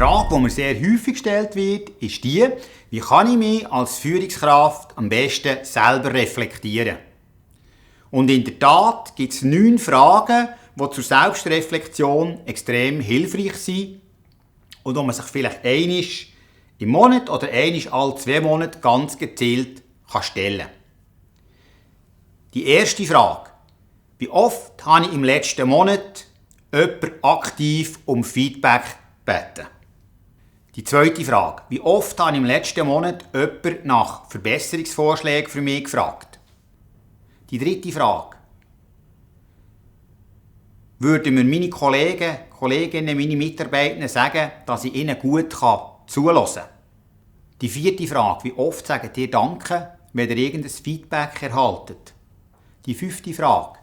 Frage, die mir sehr häufig gestellt wird, ist die: Wie kann ich mich als Führungskraft am besten selber reflektieren? Und in der Tat gibt es 9 Fragen, die zur Selbstreflexion extrem hilfreich sind und die man sich vielleicht einmal im Monat oder einmal alle 2 Monate ganz gezielt stellen kann. Die erste Frage: Wie oft habe ich im letzten Monat jemanden aktiv um Feedback gebeten? Die zweite Frage: Wie oft habe ich im letzten Monat jemanden nach Verbesserungsvorschlägen für mich gefragt? Die dritte Frage: Würden mir meine Kolleginnen, meine Mitarbeiter sagen, dass ich ihnen gut zuhören kann? Die vierte Frage: Wie oft sagt ihr Danke, wenn ihr irgendein Feedback erhaltet? Die fünfte Frage: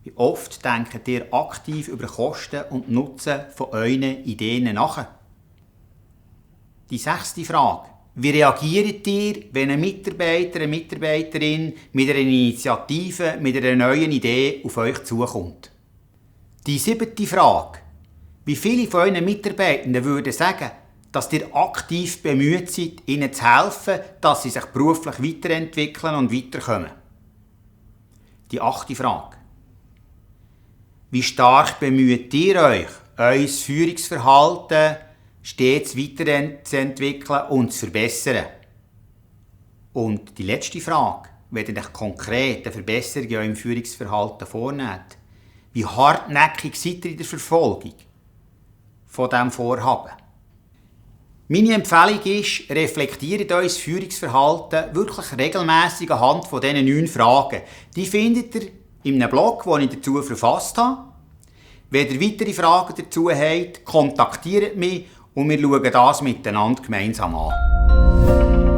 Wie oft denkt ihr aktiv über Kosten und Nutzen von euren Ideen nach? Die sechste Frage: Wie reagiert ihr, wenn ein Mitarbeiter, eine Mitarbeiterin mit einer Initiative, mit einer neuen Idee auf euch zukommt? Die siebte Frage: Wie viele von euren Mitarbeitern würden sagen, dass ihr aktiv bemüht seid, ihnen zu helfen, dass sie sich beruflich weiterentwickeln und weiterkommen? Die achte Frage: Wie stark bemüht ihr euch, euer Führungsverhalten stets weiterzuentwickeln und zu verbessern? Und die letzte Frage: Wenn ihr euch konkret eine Verbesserung in eurem Führungsverhalten vornehmt, wie hartnäckig seid ihr in der Verfolgung von diesem Vorhaben? Meine Empfehlung ist, reflektiert euer Führungsverhalten wirklich regelmässig anhand von diesen 9 Fragen. Die findet ihr in einem Blog, den ich dazu verfasst habe. Wenn ihr weitere Fragen dazu habt, kontaktiert mich und wir schauen das miteinander gemeinsam an.